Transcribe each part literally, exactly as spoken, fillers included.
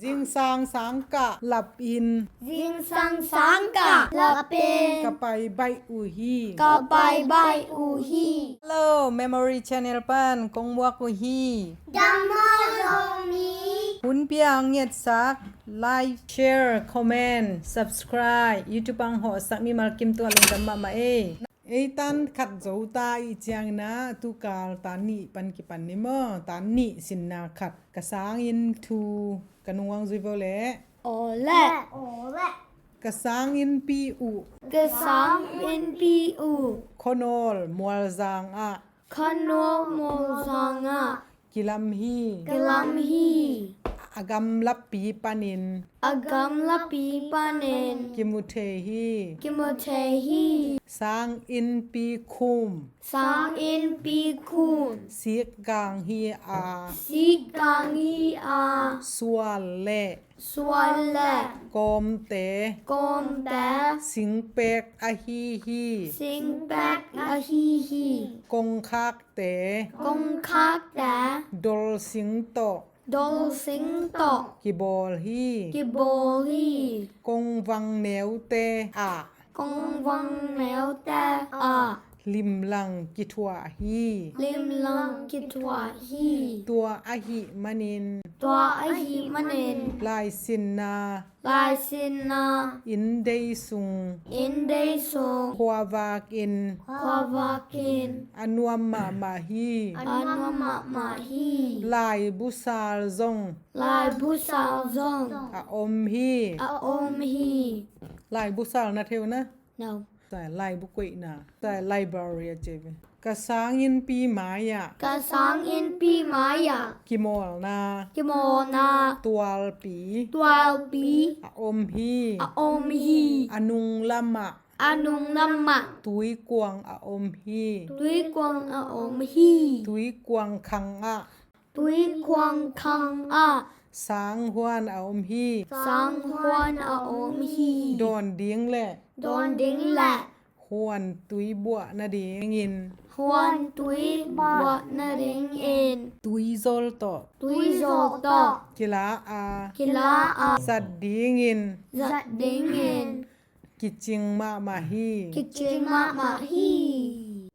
Zingsang sangkah lap in. Zingsang sangkah lap in. Ka pai baih uh hi. Ka pai baih uh hi. Hello, Memory Channel pan kong muak uh hi. Dam maw Zomi. Hun pia ang ngetsak, like, share, comment, subscribe, YouTube ang hawhsak mimal kim tua lungdam mahmah ei. Ei tan khat zo ta i ciangin ah tukal tan nih pan kipan ni maw, tan nih sinna khat. Ka sangin thu ka nung ang zui vo le. Aw le. Ka sangin pi uh. Ka sangin pi uh. Khuanawl mualzang ah. Khuanawl mualzang ah. Kilam hi. Kilam hi. A gamlapi panin. A gamlapi panin. Kimu thei hi. Kimu thei hi. Sangin pi khum. Sangin pi khum. Sikgang hi a. Sikgang hi a. Sual le. Sual le. Kawmte. Kawmte. Singpek ahi hi. Singpek ahi hi. Kongkhakte. Kongkhakte. Dolsing tawh. Dolsing tawh. Kibawl hi. Kibawl hi. Kongvang neute ah. Kongvang neute ah. Limlang kithuah hi. Limlang kithuah hi. Tua ahih manin. Tua ahih manin. Laisinna. Laisinna. Inndei sung. Inndei sung. Khuavak in. Khuavak in. A nuam mahmah hi. A nuam mahmah hi. Laibu sal zong. Laibu sal zong. A om hi. A om hi. Laibu sal na theu na. No. Laibu koihna. Library a ci ve. Ka sangin pi mai-ah. Ka sangin pi mai-ah. Kimawlna. Kimawlna. Tualpi. Tualpi. A om hi. A om hi. A nunglamah. A nunglamah. Tuikuang a om hi. Tuikuang a om hi. Tuikuang khangah. Tuikuang khangah. Sanghuan a om hi. Sanghuan a om hi. Dawn ding le. Dawn ding le. Huan tui buah nadingin. Huan tui buah nadingin. Tuizol tawh. Tuizol tawh. Kila a. Kila a. Zat dingin. Zat dingin. Kicing mahmah hi. Kicing mahmah hi.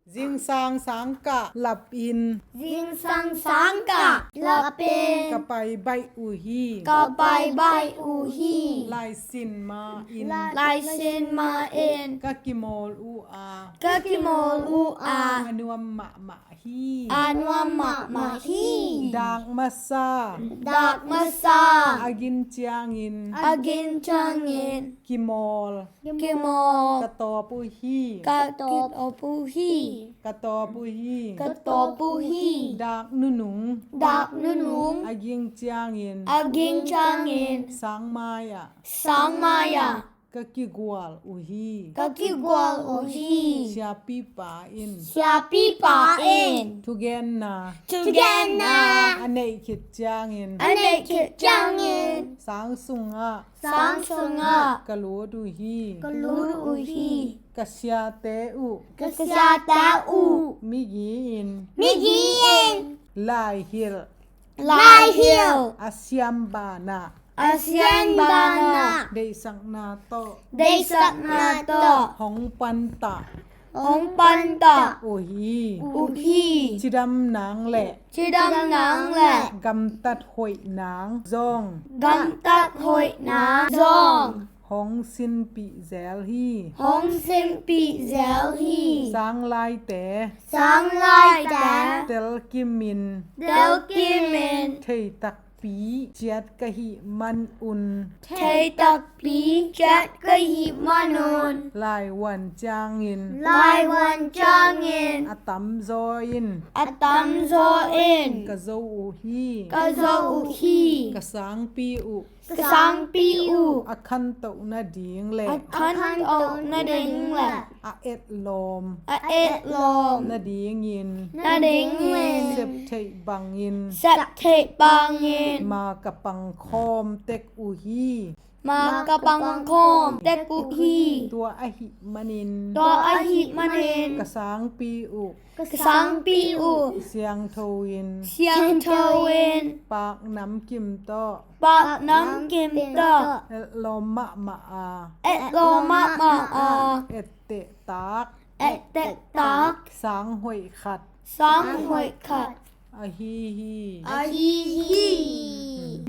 Zingsang sangkah lap in. Zingsang sangkah lap in. Ka pai baih uh hi. Ka pai baih uh hi. Laisin ma in. Laisin ma in. Ka kimawl uh a. Ka kimawl uh a. A nuam mahmah hi. A nuam mahmah hi. Dak masa. Dak masa. A gin ciangin. A gin ciangin. Kimawl. Kimawl. Ka tawp uh hi. Ka tawp uh hi. Ka tawp uh hi. Ka tawp uh hi. Dak nunung. Dak nunung. A ging ciangin. A ging ciangin. Sangmai ah. Sangmai ah. Ka kigual uh hi. Ka kigual uh hi. Siapipa in. Siapipa in. Thugenna. Thugenna. A neih khit ciangin. A neih khit ciangin. Sang sungah. Sang sungah. Ka lut uh hi. Ka lut uh hi. Ka siate uh. Ka siate uh. Migi in. Migi in. Laihilh. Laihilh. A siam banah. A siam banah. Deihsakna tawh. Deihsakna tawh. Hong pantah. Hong pantah. Uh hi. Uh hi. Cidam nang le. Cidam nang le. Gamtat hoih nang zong. Gamtat hoih nang zong. Hong sinpih zel hi. Hong sinpih zel hi. Sanglaite. Sanglaite. Telkimin. Telkimin. Theitak pi ciat ka hih manun. Theitakpi ciat ka hih manun. Laivuan ciangin. Laivuan ciangin. A tamzaw in. A tamzaw in. Ka zo uh hi. Ka zo uh hi. Ka sangpi uh. Ka sangpi uh. A khantoh nading le. A khantoh nading le. A etlawm. A etlawm. Nadingin. Nadingin. Septheih bangin. Septheih bangin. Ma ka pangkhawm tek uh hi. Maka pangkhawm tek uh hi. Tua ahih manin. Tua ahih manin. Ka sangpi uh. Ka sangpi uh. Siangtho in. Siangtho in. Pak namkim tawh. Pak namkim tawh. Etlawm mahmah a. Etlawm mahmah a. Etteh tak. Etteh tak. Sang hoih khat. Sang hoih khat. Ahi hi. Ahi hi.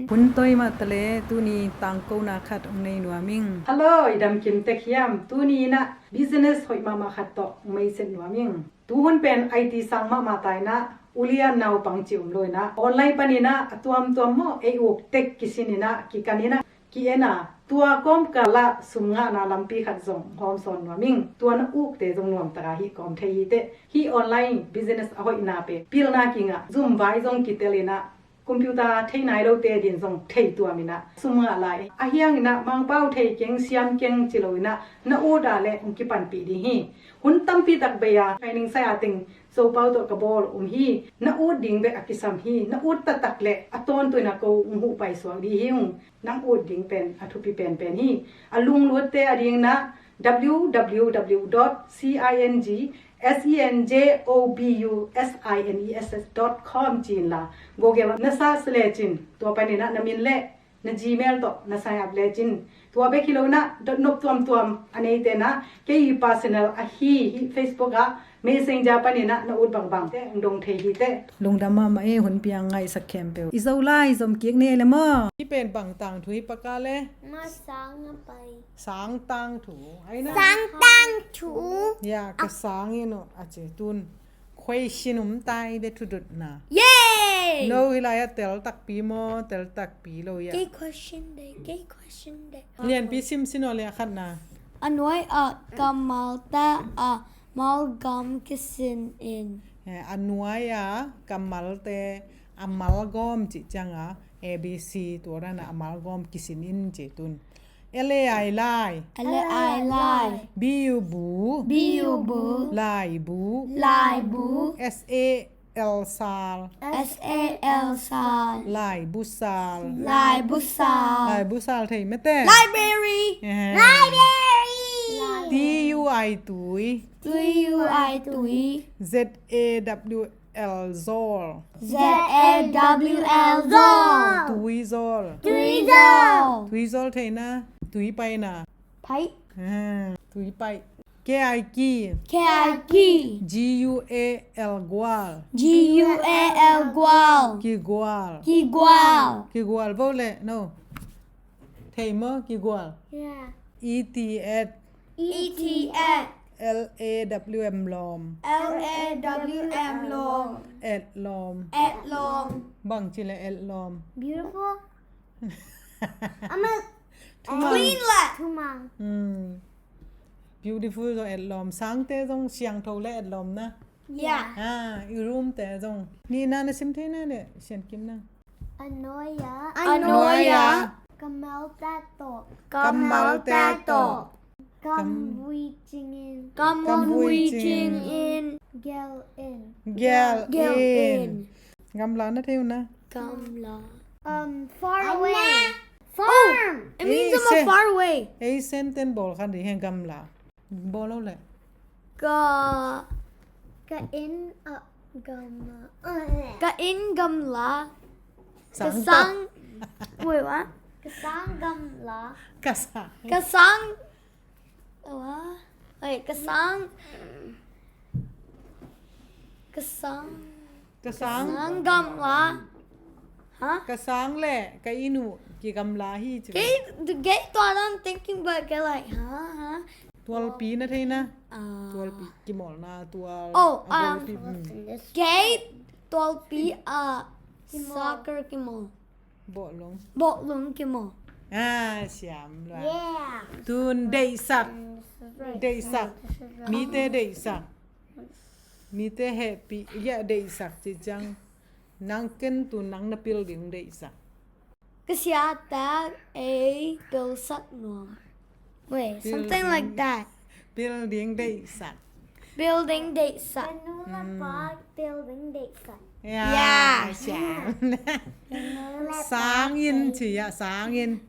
Hun toi mah ta le tuni tangkona khat hong nei nuam ing. Hello, i dam kim tek hiam? Tuni in ah business hoih mahmah khat tawh hong maiset nuam ing. Tuhun pen I T sang mahmah ta in ah, ulia naupang ci om lo in ah, online panin ah a tuamtuam maw, ei uk tek kisin in ah, kikan in ah, ki-en a, tua kawmkal ah sum ngahna lampi khat zong hawm sawn nuam ing. Tua na ukte zong nuam taka hih kawm thei hi teh. Hih online business a hoihna pen pilna kingah, Zoom vai zong kitel in ah, computer thei nai lote din zong thei tuam in ah sum ngah lai. A hiang in ah Mangpau thei keng, siam keng ci lo in ah, na ut a leh hong kipanpih ding hi. Hun tampi tak bei a training sai a teng Zopau tawh ka bawl um hi. Na ut ding bek a kisam hi. Na ut taktak leh a tawntung in ah ko hong huh paisuak ding hi ung. Nang ut ding pen a thupi penpen hi. A lunglutte a ding in ah, W W W dot C I N G S E N J O B U S I N E S S dot com ci inla, Google ah na search lecin, tua panin ah na min leh na Gmail tawh na sign up lecin. Tua bek hi lo in ah, dotnop tuamtuam a neite in ah, kei personal ahi hih Facebook ah, Messenger panin ah na ut bangbang teh hong dong thei hi teh. Lungdam mahmah e, hun piang ngaihsak khempeuh. I Zolai zom kik ni le maw. Hih pen bang tangthu hi, Paka le? Ma sang a pai. Sang tangthu. Ai na. Sang tangthu. Ya, ka sang in uh a ci tun. Question um tai ve, thudotna. Yay! No, hih lai ah tel takpi maw, tel takpi lo ya. Kei question de, kei question de. Lianpi sim sin aw le a khatna. A nuai ah kammalte a malgam kisin in. Eh, a nuai ah kammalte a malgawm cih ciangah A B C tua dan ah a malgawm kisin in ci tun. L A I lai. L A I lai. B U bu. B U bu. Laibu. Laibu. S A L sal. S A L sal. Laibu sal. Laibu sal. Laibu sal thei mete. Library. Eh. Library. T U I tui. T U I tui. Z A W L zawl. Z A W L zawl. Tui zawl. Tui zawl. Tui zawl thei na. Tui paina. Pai. Ah, tui pai. K I ki. K I ki. G U A L gual. G U A L gual. Kigual. Kigual. Kigual vo le no. Thei maw kigual? Yeah. E T H. E T H. L A W M lawm. L A W M lawm. Etlawm. Etlawm. Bang ci le etlawm? Beautiful. I'm a Thumang. Clean le. Thumang. Hmm. Beautiful zong etlawm. Sangte zong siangtho le etlawm na. Yeah. Ah, i room te zong. Nihna na sim thei na le, Sian Kim na. A nuai ah. A nuai ah. Ka malte tawh. Ka malte tawh. Kam vui cingin. Kam vui cingin. Gel in. Gel in. Gamla na thei uh na. Gamla. Um, far away. Farm. It means I'm far away. Ei sentence bawl kha ding hi, gamla. Bawl lo le. Ka, ka inn a gamla. Ka inn gamla. Ka sang. Wait, what? Ka sang gamla. Ka sang. Ka sang. What? Wait, ka sang. Ka sang. Ka sang. Sang gamla. Huh? Ka sang le ka inn uh kigamla hi ci. Kei, kei tua dan thinking, but kei like, huh, huh? Tualpi na thei na. Ah. Tualpi kimawlna tual. Oh, um, kei tualpi ah soccer kimawl. Bawlung. Bawlung kimawl. Ah, siam lua. Yeah. Tun deihsak. Deihsak. Mite deihsak. Mite hehpih, ya deihsak ci ciang. Nang ken tun nang na pil ding deihsak. Ka siate ei pilsak nuam. Wait, something like that. Pil ding deihsak. Pil ding deihsak. Ka nu le pa pil ding deihsak. Ya, siam. Sangin ci ya, sangin.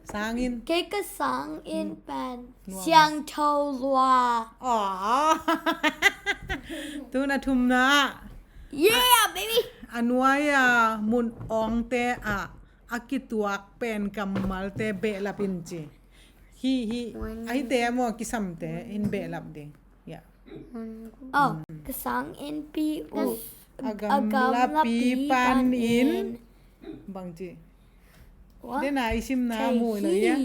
Sanginn. Kei ka sanginn pen Siangtho Lua. Aw. Tun a thumna. Yeah, baby. A nuai-a mun awngte ah a kituak pen kammalte behlap in ci. Hih, hih. Ahite maw, kisamte in behlap ding. Yeah. Oh, ka sanginnpi uh a gamlapi panin. Bangci. Dena i simna mu lo ia.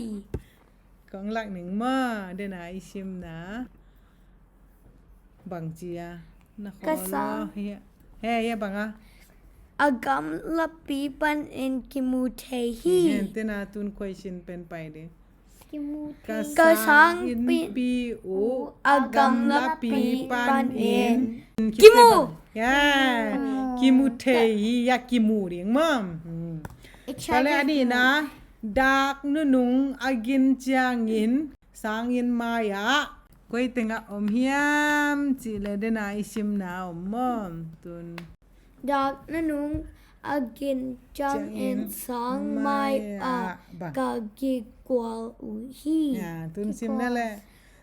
Kong lak ning maw, dena i simna. Bangci a. Na khawl lo. He, he, bang a. A gamlapi panin kimu thei hi. Tena tun question pen pai ding. Ka sanginnpi uh a gamlapi panin kimu. Yeah. Kimu thei hi, ia kimu ding maw. Tua leh a nihna, dak nunung a gin ciangin sanginn mai-ah koi tengah om hiam cih leh dena i simna om maw. Tun. Dak nunung a gin ciangin sang mai-ah ka kigual uh hi. Tun sim na leh.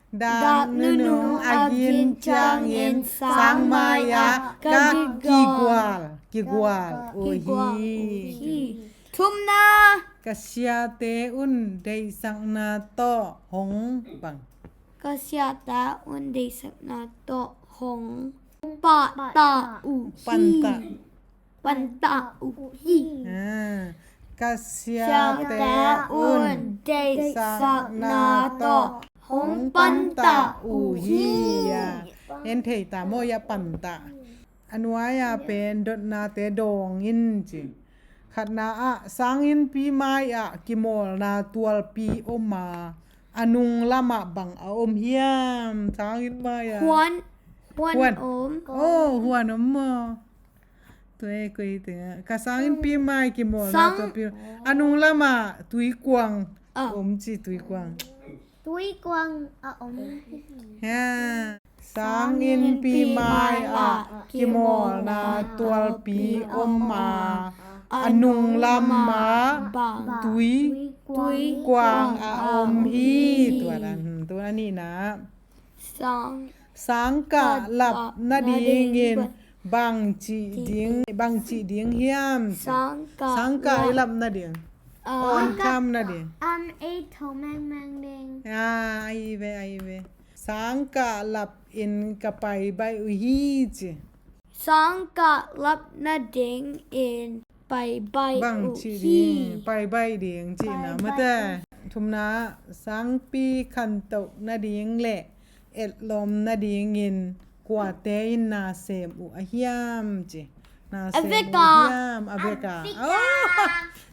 Dak nunung a gin ciangin sang mai-ah ka kigual, kigual uh hi. Thumna. Ka siate un deihsakna tawh hong bang. Ka siate un deihsakna tawh hong pantah uh hi. Pantah uh hi. Ka siate un deihsakna tawh hong pantah uh hi. En thei ta maw, ia pantah. A nuai-a pen dotnate dawng in ci. Khatna ah sanginnpi mai-ah kimawlna tualpi om a, a nung lamah bang a om hiam? Sanginn mai-ah. Huan, huan om. Oh, huan om maw. Tua koi tengah ka sanginnpi mai kimawlna tualpi, a nung lamah tuikuang om ci, tuikuang. Tuikuang a om. Sanginnpi mai-ah kimawlna tualpi om a, a nung lamah tui, tuikuang a om hi. Tua dan, tua a nihna. Sang, sangkah lap nadingin bangci ding, bangci ding hiam? Sangkah, sangkah i lap nading. Om kham nading. Am ei tho mengmeng ding. Ah, ai ve, ai ve. Sangkah lap in ka paibaih uh hi ci. Sangkah lap nadingin paibaih uh hi. Paibaih ding cihna mate. Thumna, sangpi khantoh nading le etlawm nadingin kuate in na sem uh a hiam ci. Na sem uh a hiam? A veka.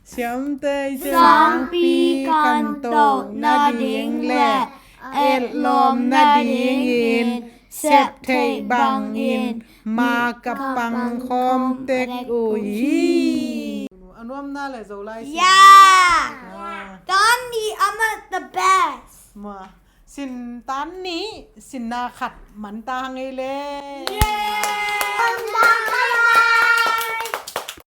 Siamte i ci. Sangpi khantoh nading le etlawm nadingin sep theih bangin ma ka pangkhawm tek uh hi. A nuamna le Zolai si. Yeah. Tan nih amat the best. Ma, sin tan nih, sinna khat man ta hang ei le. Yeah.